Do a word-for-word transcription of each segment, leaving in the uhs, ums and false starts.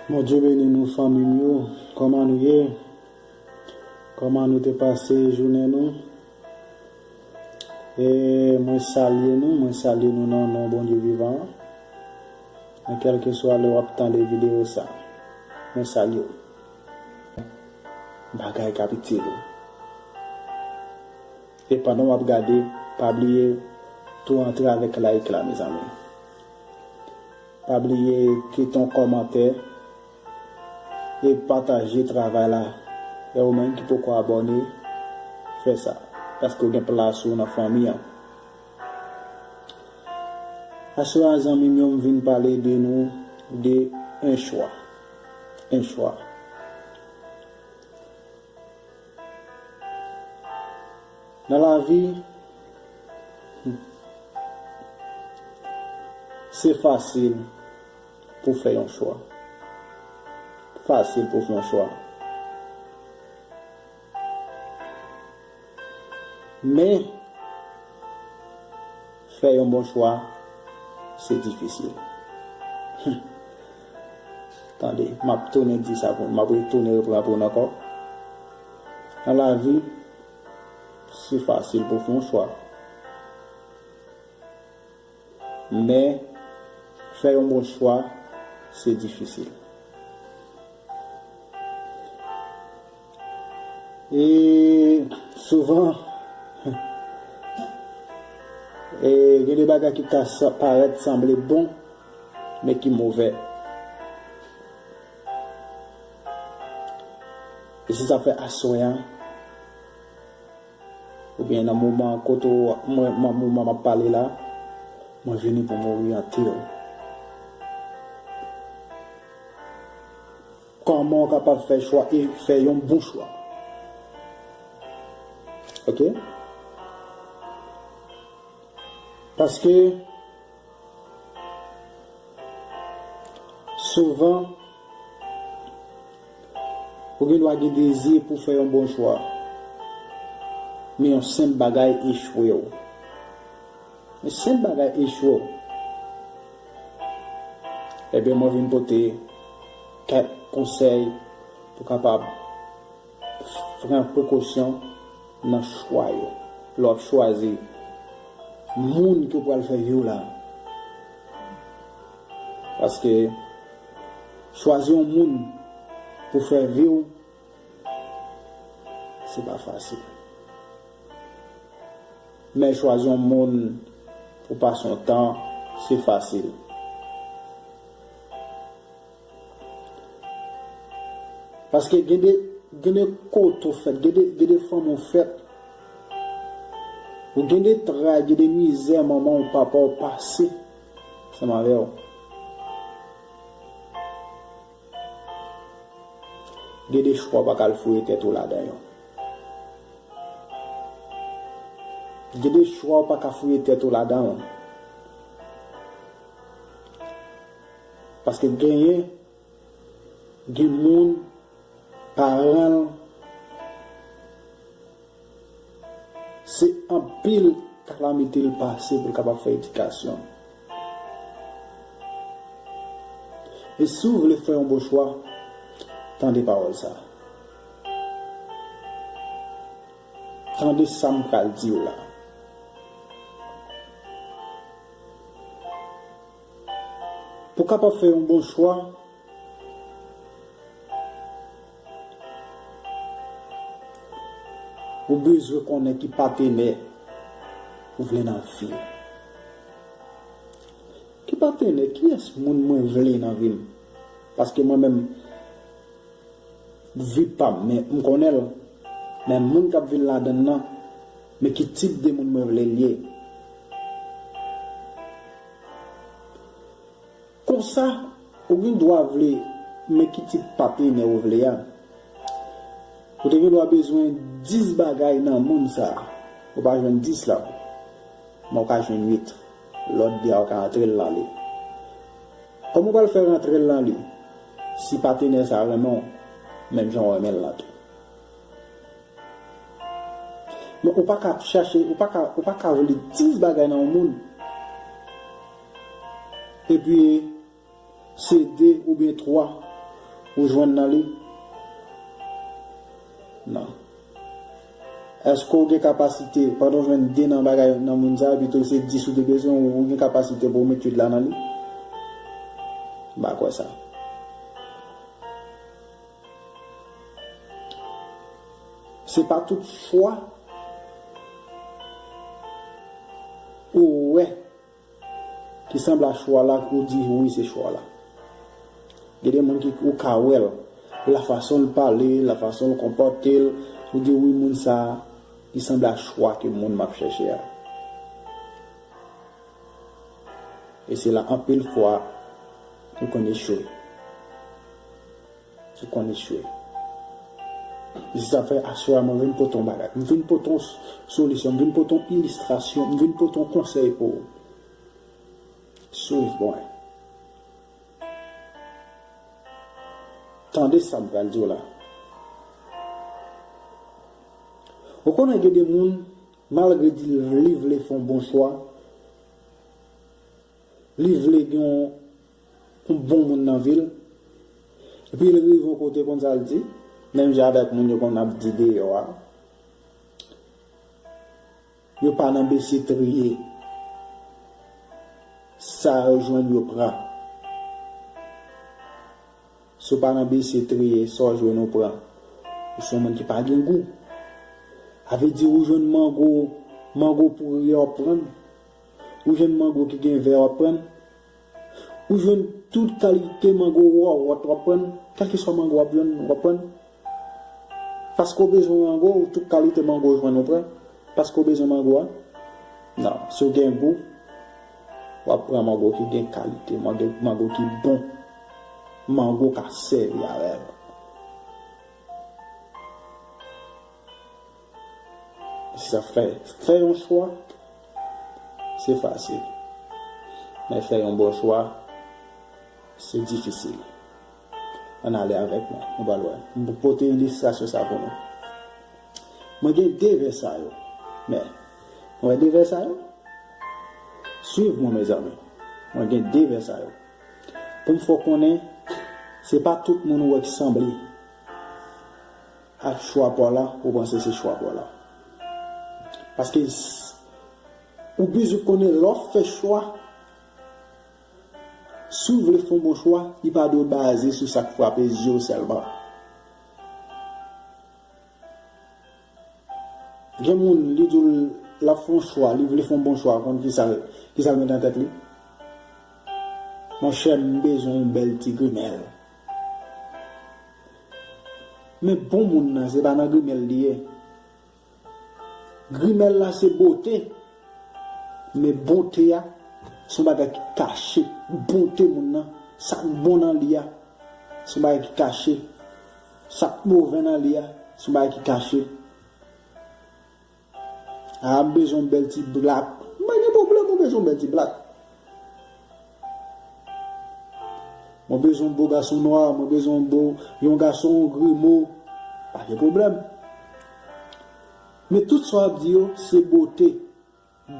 Bondye beni nou, fanmi m yo. Kòman nou ye? Kòman nou te pase jounen nou? E mwen salye nou, mwen salye nou nan non Bondye vivan an. Nan kèlkeswa lè w ap tande videyo sa, mwen salye w. Bagay k ap itil ou. E pandan w ap gade, pa bliye tou antre avèk like la, mezanmi. Pa bliye kite yon kòmantè e pataje travay la. E ou menm ki poko abòne, fè sa, paske w gen plas ou nan fanmi an. Aswè a, zanmi m yo, m vin pale de nou de un choix. Un choix. Nan lavi, se fasil pou fè yon chwa. Fasil pou fè yon chwa. Men, fè yon bon chwa, se difisil. Tande, m ap tounen di sa pou nou, m ap retounen reprann pou nou ankò. Nan lavi, se fasil pou fè yon chwa. Men, fè yon bon chwa, se difisil. E souvan, e gen de bagay ki ka sa-, parèt sanble bon, men ki movè. E se sa fè aswè a, oubyen nan moman kote w, mwen, mwen, moman m ap pale la, mwen vini pou m oryante w. Kòman w kapab fè chwa e fè yon bon chwa? Oke? Paske souvan, ou gen dwa gen dezi pou fè yon bon chwa, men yon senp bagay echwe w. Yon senp bagay echwe w. Ebyen, mwen vin pote kèk konsèy pou kapab pran prekosyon nan chwa yo. Lè w ap chwazi moun ke w pral fè vi w la. Paske chwazi yon moun pou fè vi w, se pa fasil. Men chwazi yon moun pou pase yon tan, se fasil. Paske gen de, gen de kote w fèt, gen de, gen de fanmi w fèt, ou gen de tray, gen de mizè manman w, papa w pase ansanm avè w. Gen de chwa w pa ka al fouye tèt ou ladan yo. Gen de chwa w pa ka fouye tèt ou ladan yo. Paske genyen, gen moun, paran l, se anpil kalamite l pase pou l kapab fè edikasyon. E si w vle fè yon bon chwa, tande pawòl sa. Tande sa m pral di w la. Pou w kapab fè yon bon chwa, ou bezwen konnen ki patenè ou vle nan vi w. Ki patenè, kiyès moun mwen vle nan vi m? Paske mwen menm, vi pa m, men m konnen l. Men moun k ap vin ladan l nan, men ki tip de moun mwen vle l ye. Konsa, ou gen dwa vle, men ki tip patenè ou vle a. Ou te gen dwa bezwen dis bagay nan moun sa a. Ou pa jwenn dis la, men ou ka jwenn uit. Lòt de a ou ka antre l nan li. Kòman ou pral fè rantre l nan li? Si patenè sa a renmen w, menm jan w renmen l lan tou. Men ou pa ka ap chache, ou pa ka, ou pa ka vle dis bagay nan yon moun. Epi, se de oubyen twa ou jwenn nan li? Non. Èske w gen kapasite, pandan w jwenn de nan bagay nan moun sa yo, pito se dis ou te bezwen, ou gen kapasite pou w met uit la nan li? M pa kwè sa. Se pa tout chwa ou wè ki sanble a chwa la, ou di wi, se chwa la. Gen de moun ki, ou ka wè l, la fason l pale, la fason l konpòte l, ou di wi, moun sa a, li sanble a chwa ke moun m ap chèche a. E se la anpil fwa nou konn echwe. Ou konn echwe. E se sa fè aswè a mwen vin pote yon bagay. M vin pote yon s-, solisyon, m vin pote yon ilistrasyon, m vin pote yon konsèy pou ou. Swiv mwen. Tande sa m pral di w la. Ou konnen gen de moun, malgre di li vle fè yon bon chwa, li vle gen yon, yon bon moun nan vi l, epi l rive yon kote, konn sa l di, menm jan avèk moun yo konn ap di deyò a, yo pa nan bese triye. Sa yo jwenn, yo pran. Si w pa nan bese triye, sa w jwenn, ou pran. Ou se yon moun ki pa gen gou. Sa vle di, ou jwenn mango, mango pouri a, w ap pran l. Ou jwenn mango ki gen vè, w ap pran l. Ou jwenn tout kalite mango wòwòt, w ap pran l. Kèlkeswa mango w ap jwenn, w ap pran l. Paske w bezwen mango, tout kalite mango w jwenn ou pran. Paske w bezwen mango a? Non, si w gen gou, w ap pran mango ki gen kalite, mango, mango ki bon, mango w ka sèvi avè l. Se sa fè, fè yon chwa, se fasil. Men fè yon bon chwa, se difisil. Ann ale avèk mwen, nou pral wè. M pote ilistrasyon sa pou nou. Mwen gen de vè sa yo. Men, mwen de vè sa yo. Swiv mwen, mezanmi. Mwen gen de vè sa yo. Pou m fè w konnen, se pa tout moun ou wè ki sanble ak chwa pa w la, ou panse se chwa pa w la. Paske s-, ou bezwen konnen lè w fè chwa, si w vle fè yon bon chwa, li pa dwe baze sou sa k frape zye w sèlman. Gen moun, li di w l ap fè yon chwa, li vle fè yon bon chwa, konn kisa l, kisa l mete nan tèt li? Monchè, m bezwen yon bèl ti grimèl. Men bon moun nan, se pa nan grimèl li ye. Grimèl la se bote. Men bonte a, se yon bagay ki kache. Bonte moun nan, sa k bon nan li a, se yon bagay ki kache. Sa k move nan li a, se yon bagay ki kache. A, m bezwen yon bèl ti blak. M pa gen pwoblèm, mwen bezwen yon bèl ti blak. Mwen bezwen yon bo gason nwa, mwen bezwen yon bo, yon gason grimo. Pa gen pwoblèm. Men tout sa w ap di yo, se bote.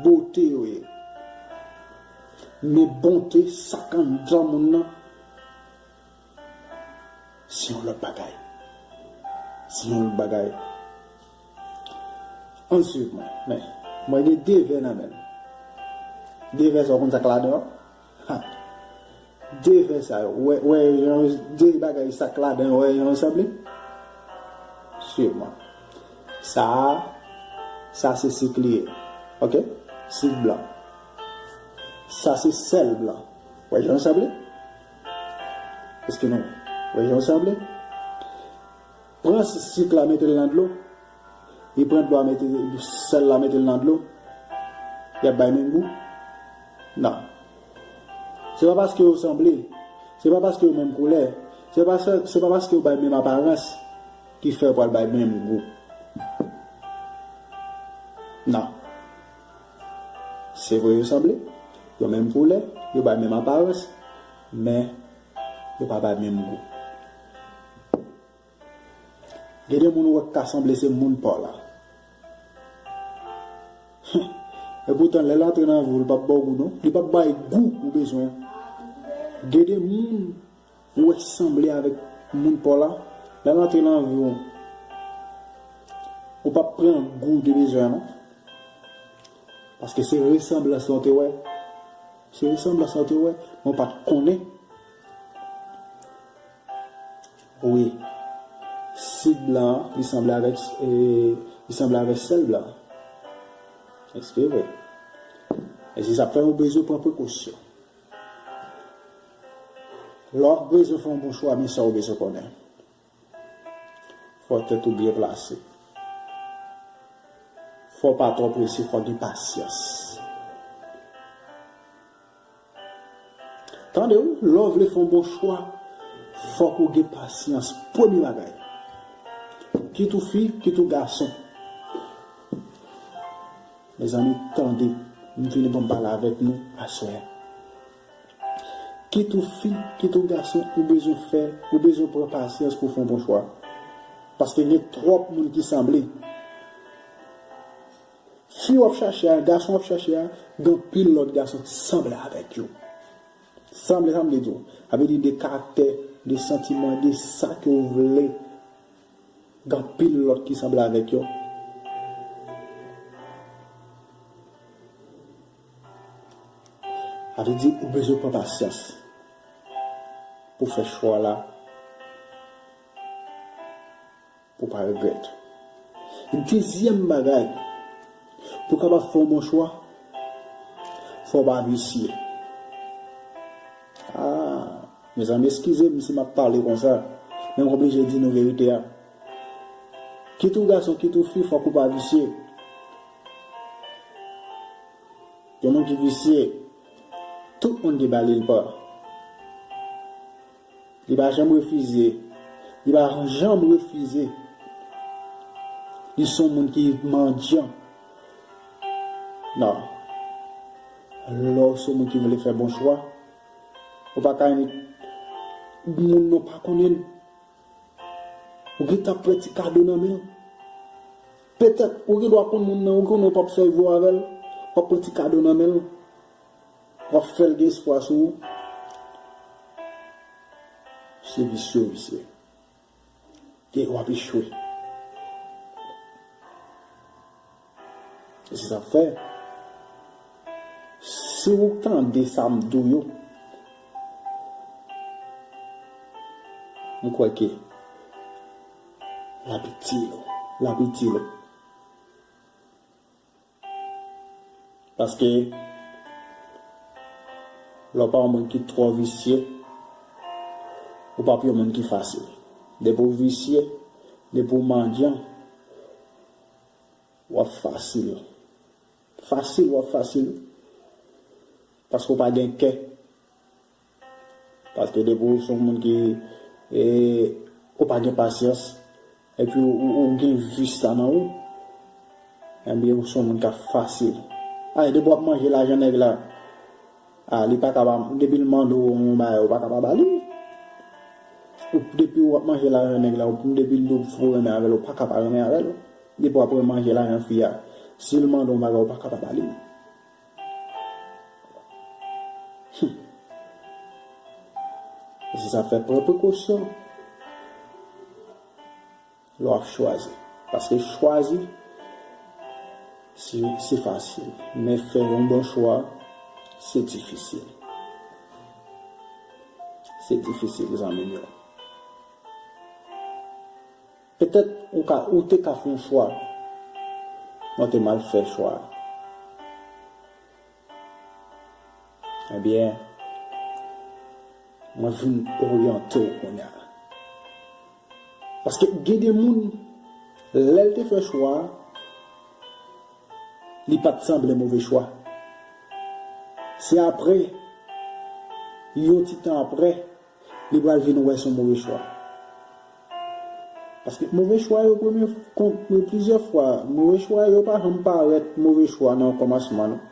Bote yo ye. Men bonte, sa k anndan moun nan, se yon lòt bagay. Se yon lòt bagay. Ann swiv mwen. Men, mwen gen de vè nan men m. De vè sa, w konn sa k ladan yo? Ha. De vè sa yo. Wè, wè, jan de bagay sa k ladan yo, wè, jan yo sanble? Swiv mwen. Sa a, sa se sik li ye. Oke? Sik blan. Sa se sèl blan. Wè, jan yo sanble? Èske nou wè jan yo sanble? Pran sik la, mete l nan dlo. Li pran dlo a, mete sèl la, mete l nan dlo. Y ap bay menm gou? Non. Se pa paske yo sanble. Se pa paske yo menm koulè. Se pa, se pa paske yo bay menm aparans ki fè yo pral bay menm gou. Non. Se vre yo sanble. Yo menm koulè. Yo bay menm aparans. Men, yo pa bay menm gou. Gen de moun ou wè k ka sanble se moun pa w la. Epoutan, lè l antre nan vi w, li p ap ba w gou, non. Li p ap bay gou ou bezwen. Gen de moun ou wè sanble avèk Moun pa w la, lè l antre nan vi w, ou p ap pran gou de bezwen an, non. Paske se resanblans lan w te wè. Se resanblans lan w te wè, men w pa t konnen. Wi. Sid blan an, li sanble avèk, e, li sanble avèk sèl blan an. Èske vre? E se sa k fè ou bezwen pran prekosyon. Lè w ap bezwen fè yon bon chwa, men sa ou bezwen konnen. Fò tèt ou byen plase. Fò w pa twò prese, fò w gen pasyans. Tande wi, lè w vle fè yon bon chwa, fòk ou gen pasyans. Premye bagay. Kit ou fi, kit ou gason. Mezanmi, tande, m vini pou m pale avèk nou aswè a. Kit ou fi, kit ou gason, ou bezwen fè, ou bezwen pran pasyans pou w fè yon bon chwa. Paske gen twòp moun ki sanble. Fi w ap chache a, gason w ap chache a, gen anpil lòt gason sanble avèk yo. Sanble, sa m vle di w. Sa vle di de karaktè, de santiman, de sa ke w vle. Gen anpil lòt ki sanble avèk yo. Sa vle di ou bezwen pran pasyans pou fè chwa la, pou w pa regrèt. Dezyèm bagay, pou w kapab fè yon bon chwa, fò w pa visye. Ah, mezanmi, eskize m si m ap pale konsa, men m oblije di nou verite a. Kit ou gason, kit ou fi, fòk ou pa visye. Gen moun ki visye, tout moun ki ba li l pa. Li pa janm refize. Li pa janm refize. Li se yon moun ki mandyan. Non. Lè w se yon moun ki vle fè bon chwa, ou pa ka renmen moun nan w pa konnen l. Ou gentan ap pran ti kado nan men l. Petèt, ou gen dwa konn moun nan, ou konnen w p ap fè vo avè l. W ap pran ti kado nan men l. W ap fè l gen espwa sou ou. Se visye w visye. E w ap echwe. E se sa k fè, si w tande sa m di w yo, m kwè ke l ap itil ou, l ap itil ou. Paske, lè w pa yon moun ki twò visye, ou p ap yon moun ki fasil. Depi w visye, depi w mandyan, w ap fasil. Fasil, w ap fasil. Paske w pa gen kè. Paske depi w se yon moun ki, e, ou pa gen pasyans, epi ou, ou, ou gen vis la nan ou, ebyen, ou se yon moun k ap fasil. Ay, depi w ap manje lajan nèg la, a, li pa ka pa, depi l mande w yon bagay, ou pa ka pa ba li. Ou, depi w ap manje lajan nèg la, ou, depi l di w fò w renmen avè l, ou pa ka pa renmen avè l. Depi w ap manje lajan fi a, si l mande w yon bagay, ou pa ka pa ba li. Hmm. E se sa k fè, pran prekosyon lè w ap chwazi. Paske chwazi, se, se fasil. Men fè yon bon chwa, se difisil. Se difisil, zanmi m yo. Petèt ou ka, ou te ka fè yon chwa, men w te mal fè chwa a. Ebyen, mwen vin oryante w kounye a. Paske gen de moun, lè l te fè chwa a, li pa t sanble move chwa. Se apre, yon ti tan apre, li pral vin wè se yon move chwa. Paske move chwa yo premye, kon, plizyè fwa, move chwa yo pa janm parèt move chwa nan kòmansman, non.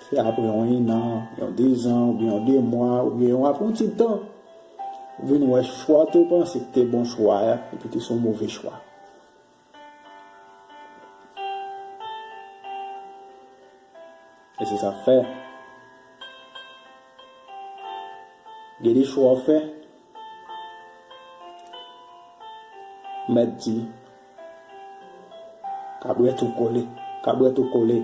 Se apre yon, yon an, yon dezan, oubyen yon de mwa, oubyen yon, apre yon ti tan, ou vin wè chwa w te panse ki te bon chwa a, epi te se yon move chwa. E se sa k fè, gen de chwa w fè, Mèt di, kabrèt ou kole, kabrèt ou kole.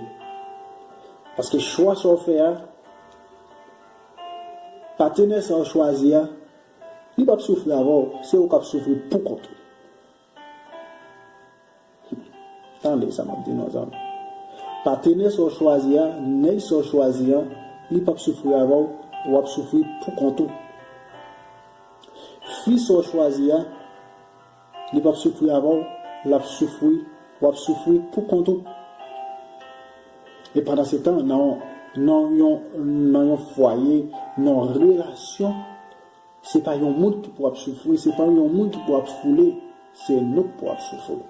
Paske chwa sa w fè a, patenè sa w chwazi a, li p ap soufri avè w, se ou k ap soufri poukont ou. Tande sa m ap di nou, zanmi. Patenè sa w chwazi a, nèg sa w chwazi a, li p ap soufri avè w, w ap soufri poukont ou. Fi sa w chwazi a, li p ap soufri avè w, l ap soufri, w ap soufri poukont ou. E pandan se tan, nan, nan yon, nan yon fwaye, nan yon relasyon, se pa yon moun ki pou ap soufri, se pa yon moun ki pou ap foule, se nou k pou ap soufri.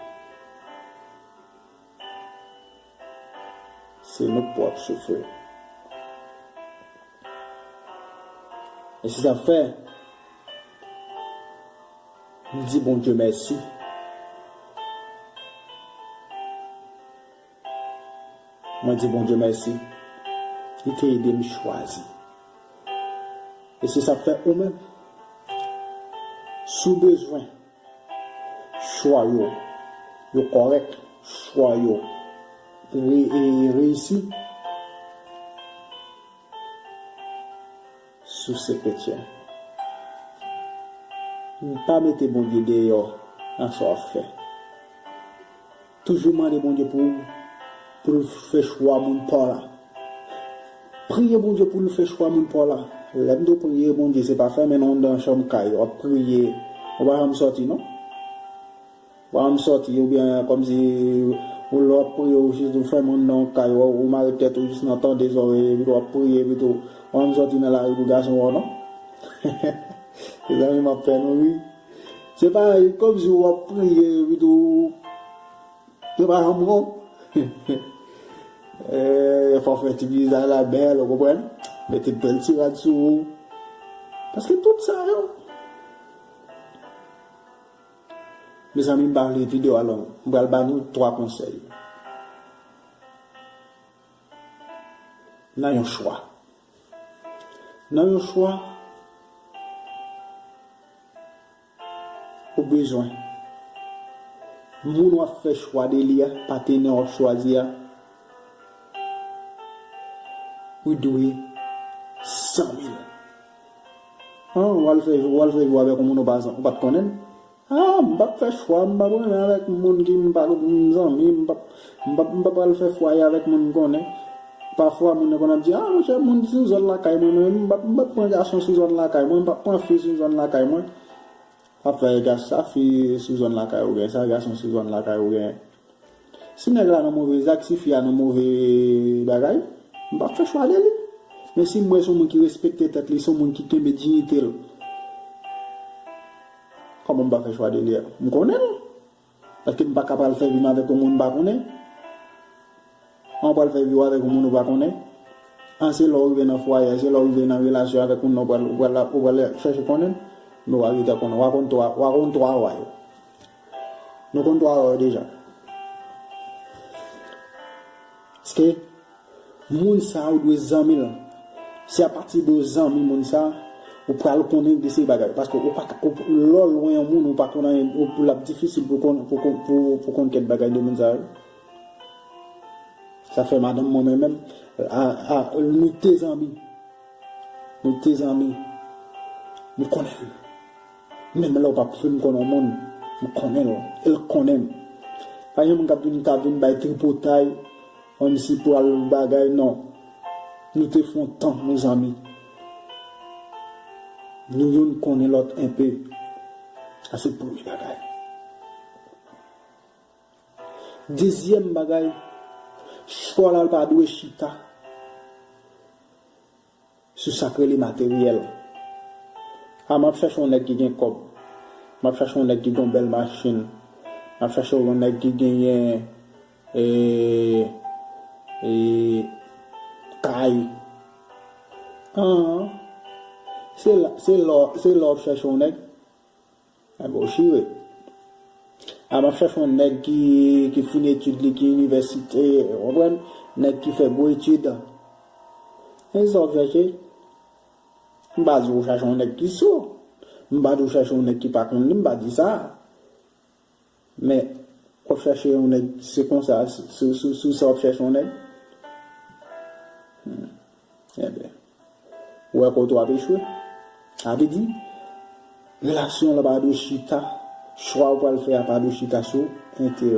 Se nou k pou ap soufri. E se sa k fè, m di Bondye mèsi. Mwen di Bondye mèsi. Li te ede m chwazi. E se sa k fè ou menm, si w bezwen chwa yo, yo kòrèk, chwa yo re, e, reyisi, si w se kretyen, pa mete Bondye deyò nan sa w ap fè. Toujou mande Bondye pou, pou l fè chwa moun pa w la. Priye Bondye pou l fè chwa moun pa w la. Lè m di w priye Bondye, se pa fèmen nan anndan chanm kay, w ap priye, ou pa janm sòti non. W pa janm sòti, oubyen kòmsi ou lè w ap priye, ou jis ou fèmen anndan yon kay, ou, ou mare tèt ou jis nan tande zòrèy, epi w ap priye, epi tou, w pa janm sòti nan lari pou gason wè w non. Mezanmi, m ap fè nou ri. Se pa kòmsi w ap priye, epi tou, yo pa janm wè w. Eh, fò w fè ti vizaj la bèl, ou konprann? Mete bèl ti rad sou ou. Paske tout sa yo. Mezanmi, m pa vle videyo a long. M pral ba nou twa konsèy. Nan yon chwa. Nan yon chwa, ou bezwen. Moun w ap fè chwa de li a, patenè w ap chwazi a, ou dwe san mil. An, w al fè, w al fè vi w avèk yon moun ou pa, ou pa t konnen l. Ah, m p ap fè chwa, m p ap renmen avèk moun ki m pa, m zanmi, m p ap, m p ap, m p ap al fè fwaye avèk moun m konnen. Pafwa, moun yo konn ap di, ah, monchè, moun sou zòn lakay mwen, mwen, m p ap, m p ap pran gason sou zòn lakay mwen, m p ap pran fi sou zòn lakay mwen. Ap fè gas sa fi sou zòn lakay ou gen, sa gason sou zòn lakay ou gen. Si nèg la nan move zak, si fi a nan move bagay, m p ap fè chwa de li. Men si m wè se yon moun ki respekte tèt li, se yon moun ki kenbe diyite l, kòman m p ap fè chwa de li a? M konnen l. Paske m pa ka pral fè vi m avèk yon moun m pa konnen. An pral fè vi w avèk yon moun ou pa konnen. An se lè w rive nan fwaye, se lè w rive nan relasyon avèk moun nan ou pral, ou pral, ou pral chèche konnen l. Men w a gentan konnen, w a konn twa, w a konn twa wa yo. Nou konn twa wa yo deja. Paske moun sa ou dwe zanmi l. Se apati de w zanmi moun sa, ou pral konnen de se bagay. Paske ou pa ka, ou, lè w lwen yon moun, ou pa konn anyen, ou, l ap difisil pou konn, pou konn, pou, pou konn kèk bagay de moun sa yo. Sa fè madanm mwen menm, menm, a, a, nou te zanmi. Nou te zanmi. M konnen l. Menm lè w p ap fin konn yon moun, m konnen l. E l konnen m. Pa gen moun k ap vin, k ap vin bay tripotay, kòmsi pral bagay, non. Nou te fè yon tan, nou zanmi. Nou youn konnen lòt enpe. Sa se premye bagay. Dezyèm bagay, chwa la pa dwe chita sou sa k rele materyèl. A, m ap chache yon nèg ki gen kòb. M ap chache yon nèg ki gen yon bèl machin. M ap chache yon nèg ki genyen, e, e, kay. An, se la, se lè, se lè w ap chache yon nèg. Enben, w chire. A, m ap chache yon nèg ki, ki fin etid li, ki inivèsite, w konprann? Nèg ki fè gwo etid. E sa w ap chache? M pa di w chache yon nèg ki sou. M pa di w chache yon nèg ki pa konn li, m pa di sa. Men, w ap chache yon nèg, se konsa, se, se, se, se sa w ap chache yon nèg? Hmm. Enben, ou wè kote w ap echwe. Sa vle di, relasyon an pa dwe chita, chwa ou pral fè a pa dwe chita sou enterè.